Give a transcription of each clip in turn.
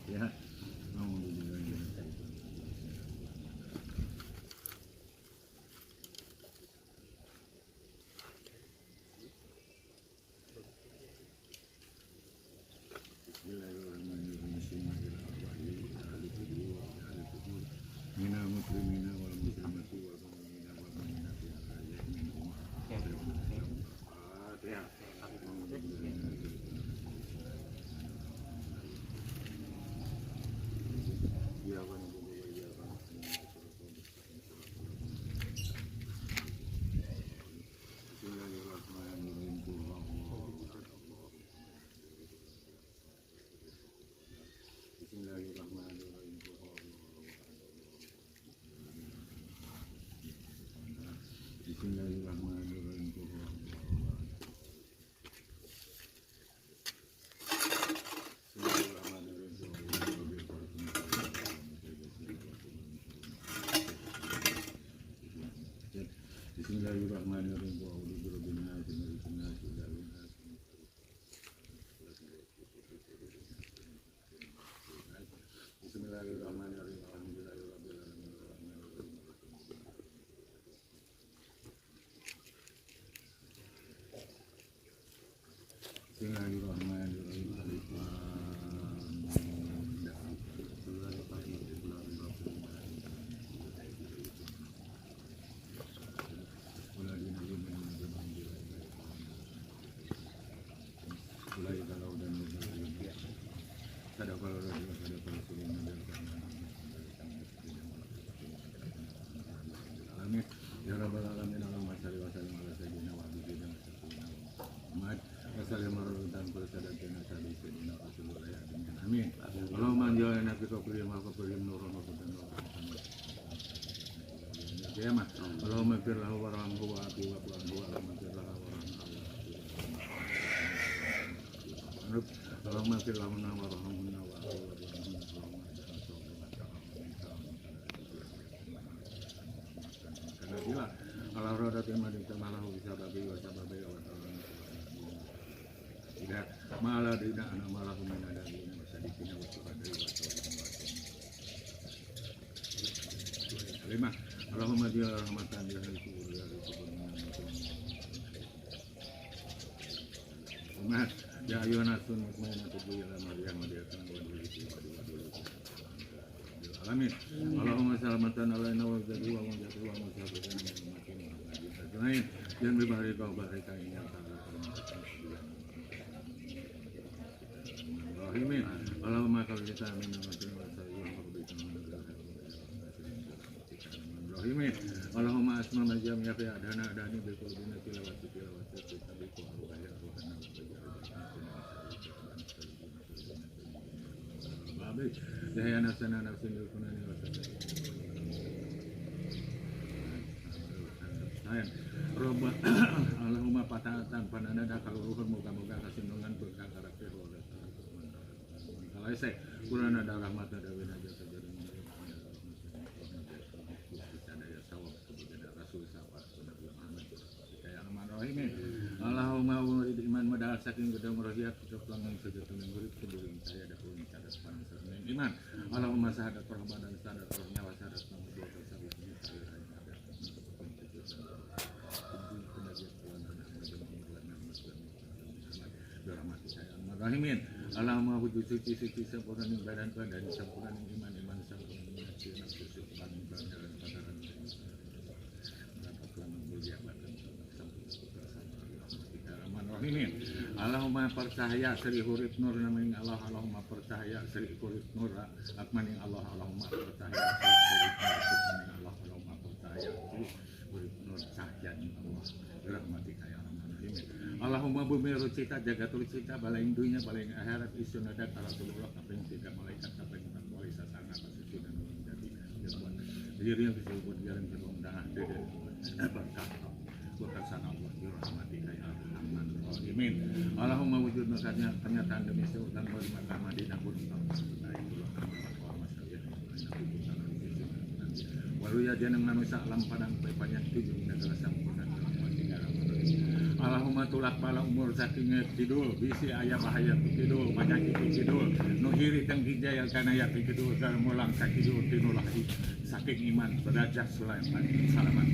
Al-Fatihah. Minal muslimina wal muslimati wal mu'minina wal mu'minati Al-Fatihah. Bismillahirrahmanirrahim. Bismillahirrahmanirrahim. Bismillahirrahmanirrahim. Bismillahirrahmanirrahim. Ya Rabbal alamin, Allahumma shalli wa sallim ala sayyidina wa habibina Muhammad wa sallim ala sayyidina. Amin. Allahumma anjilna fi qabri ma qabri nurun wa hudan wa rahmatan. Allahumma ighfir lahu warhamhu wa afi wa anhu. Allahumma ighfir lahu warhamhu. Allahumma ighfir lahu warhamhu wa afi wa anhu. Allah rodat yang malahu bisa babi wa sababi wa tidak malah tidak anak malahu minadabina wa sadikina wa syuhadai wa syuhadai lima. Allahumma dia rahmatan ya kubur ya kubur umat ya ayuhan nasun mutmainah tubu ila maryam wa diatan wa duliti wa duliti alamin. Allahumma salamatan alaina wa jadi wa mujadu wa mujadu lain dan bibarika barika ini rahimin. Allahumma kalita min rahimin. Allahumma asma majam ya fi adana adani bi qulubina tilawati tilawati tabiqu arwah ruhana wa babi ya nafsana nafsin bil kunani wa sallam. Roba Allahumma patatan pananada kaluruhun moga-moga kasindungan berkah karakter oleh kalaise kurana darahmat dawina jasa rasul sawat Nabi Muhammad kaya Rahim. Allahumma murid iman madal saking gedong rohiyat tutup langan sejatuh murid sebelum saya dahulu cadat pansernen iman. Allahumma sahadat perhubungan sahadat nyawa sahadat Rahimin. Allahumma wujud suci suci sempurna ning badan badan sempurna ning iman iman sempurna ning nafsu nafsu sempurna ning badan badan Rahimin. Allahumma percaya sri huruf nur namanya Allah. Allahumma percaya sri huruf nur akmaning Allah. Allahumma percaya sri huruf nur akmaning Allah. Allahumma percaya sri huruf nur cahya Allah. Rahmatika ya Rahman. Allahumma bumi rucita jagat rucita balaing dunya balaing akhirat isunada Rasulullah kaping tiga malaikat kaping empat wali sasana pasuci dan menjadi diri yang disebut jalan sebelum dah dede berkah berkah Allah dirahmatika ya Rahman Rahimin. Allahumma wujud makanya kenyataan demi sultan wali Makkah Madinah gunung walu ya jeneng manusia alam padang panjang tujuh negara sampurna. Allahumma tulak bala umur saking kidul bisi aya bahaya ti kidul panyakit ti kidul nu hiri teng hijaya kana ti kidul mulang ka kidul tinulah saking iman derajat Sulaiman salamat.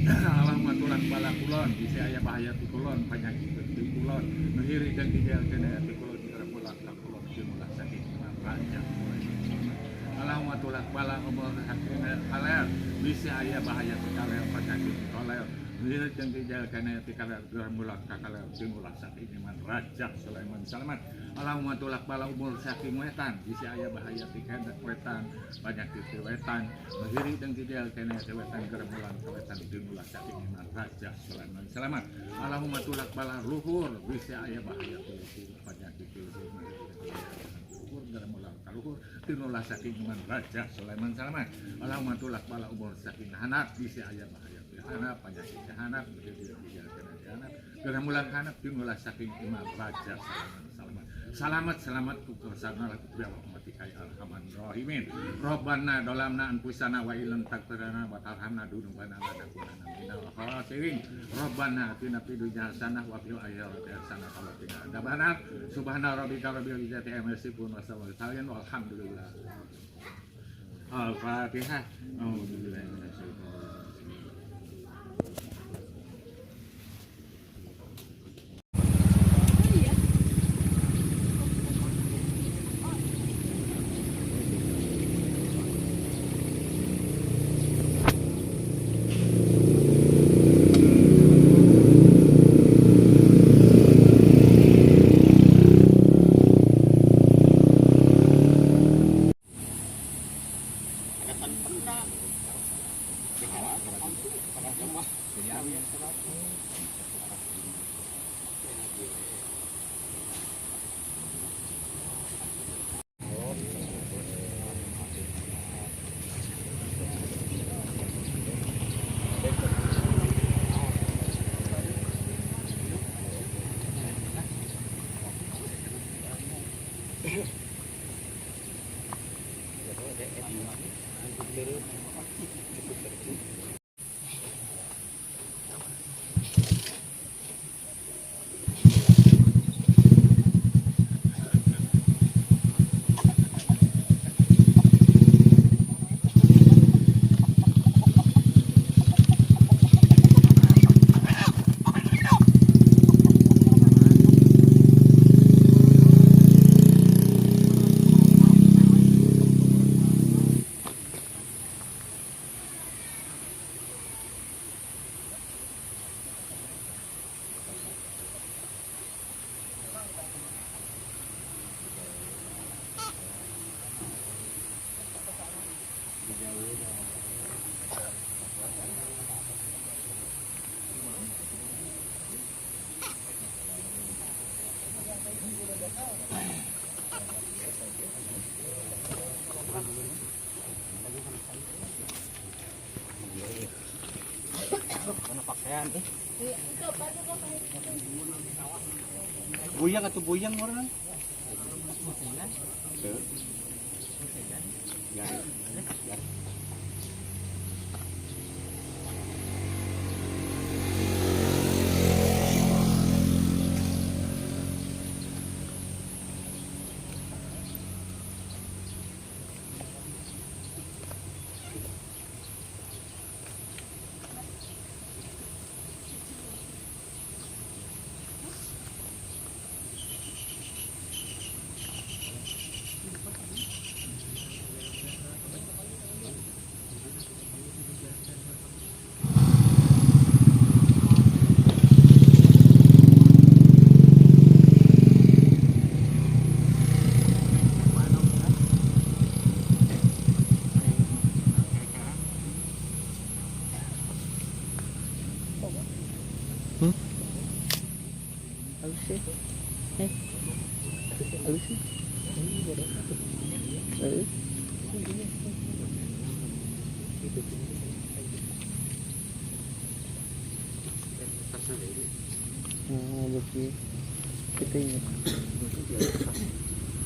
Allahumma tulak bala kulon bisi aya bahaya ti kulon panyakit ti kulon nu hiri teng hijaya kana ti kulon mulang ka kulon tinulah saking iman derajat Sulaiman salamat. Allahumma tulak bala umur saking kaler bisi aya bahaya ti kaler panyakit ti kaler Lihat yang dijalankan ti kaler mulang ka kaler tinulah saking iman Raja Sulaiman salamat. Allahumma tulak bala umur saking wetan bisi aya bahaya ti wetan panyakit ti wetan nu hiri teng dijalankan ti wetan mulang ka wetan tinulah saking iman Raja Sulaiman salamat. Allahumma tulak bala luhur bisi aya bahaya ti luhur panyakit ti luhur luhur mulang ka luhur tinulah saking iman Raja Sulaiman salamat. Allahumma tulak bala umur saking hanap bisi aya bahaya ti hanap panyakit ti hanap hanap mulang hanap tinulah saking iman Raja Sulaiman salamat. Salamat selamat ku kersana bi rahmatika ya arhamar rahimin. Rabbana dhalamna anfusana wa illam taghfir lana wa tarhamna lanakunanna minal khasirin. Rabbana atina fid dunya hasanah wa fil akhirati hasanah wa qina adzabannar. Subhana rabbika rabbil izzati amma yasifun wa salamun alal walhamdulillah. Al-Fatihah. A'udzubillahi minasyaitonir rajim. Pakaian eh. Buyang atau buyang orang? Ya. Halus sih. Eh. Halus sih. Eh. Oh, begitu. Kita ingat.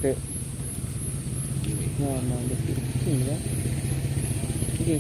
Tuh. Nah, nah, begitu. Ini kan. Oke.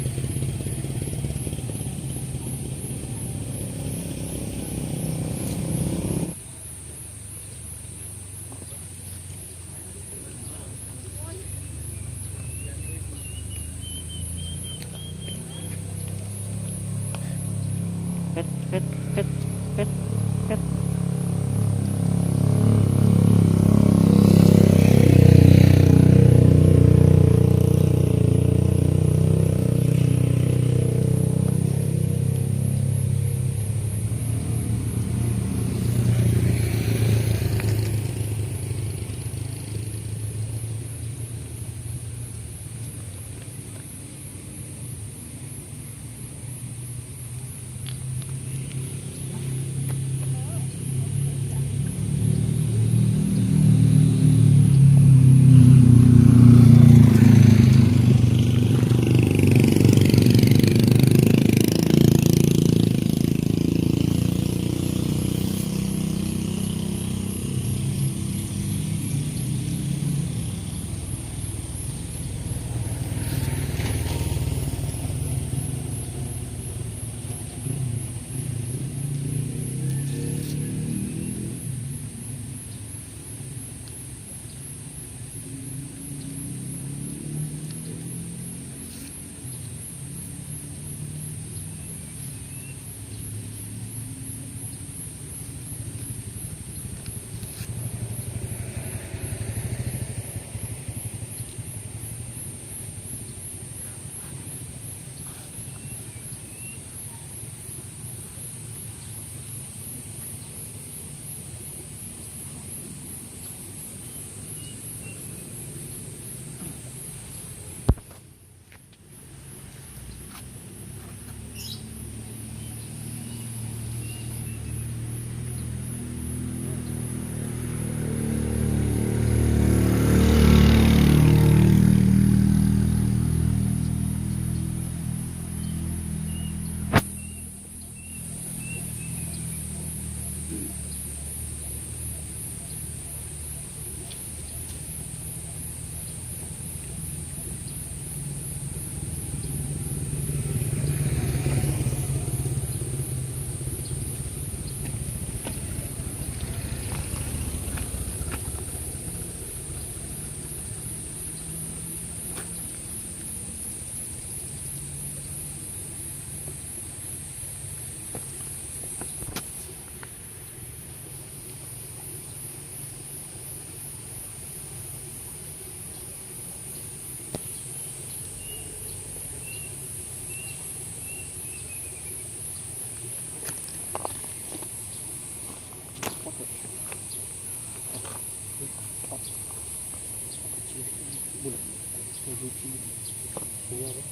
Berapa?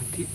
Mati.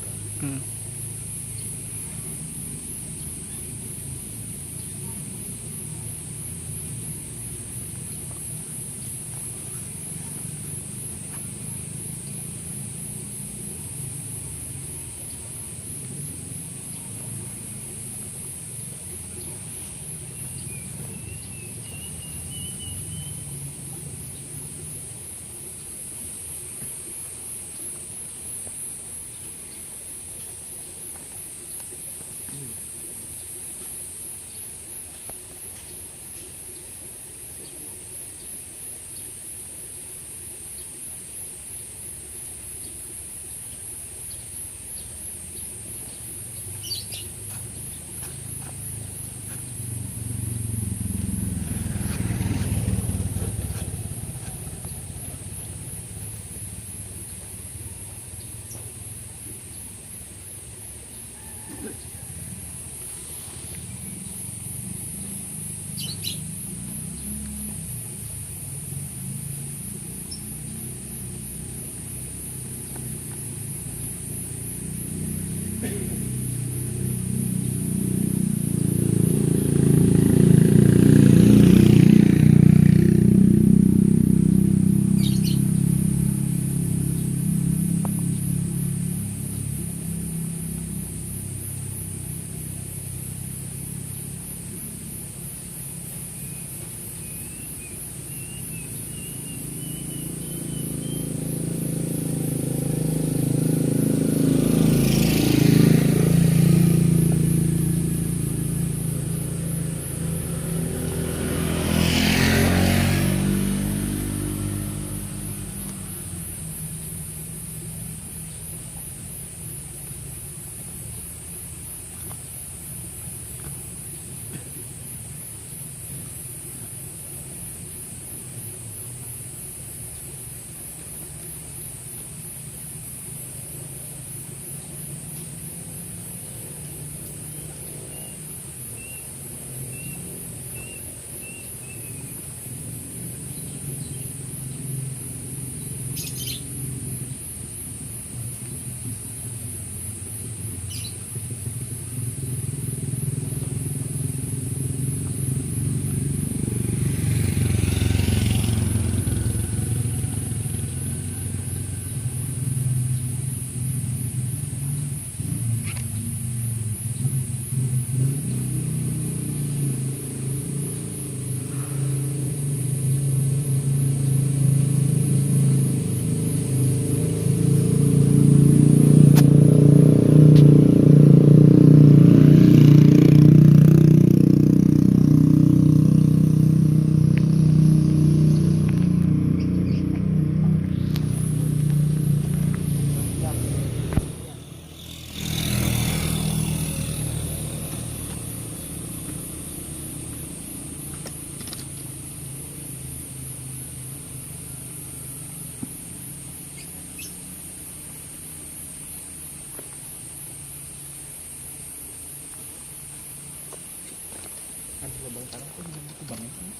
Lubang tanah tuh gitu banget sih.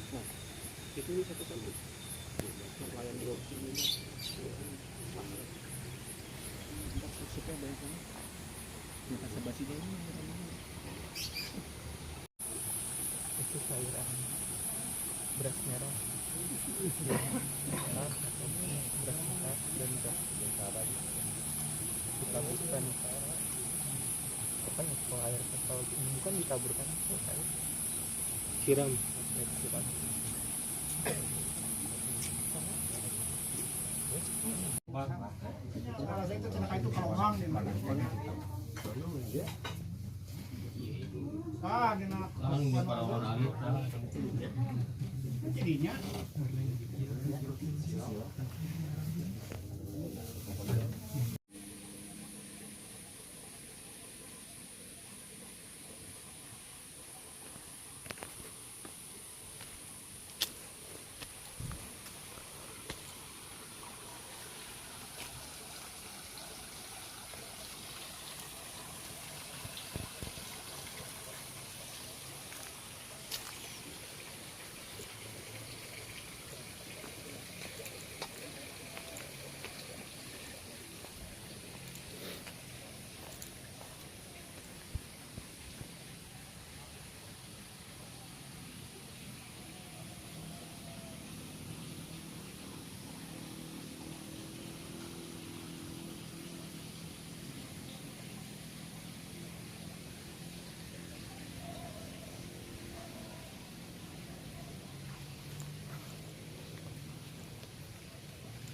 Nah, itu satu satu. Banyak banget. Basinya ini. Itu cairan beras merah. Merah atau beras merah dan beras ditaburkan. Apa ya, kalau air, kalau bukan ditaburkan, air Siram. Ya, disiram.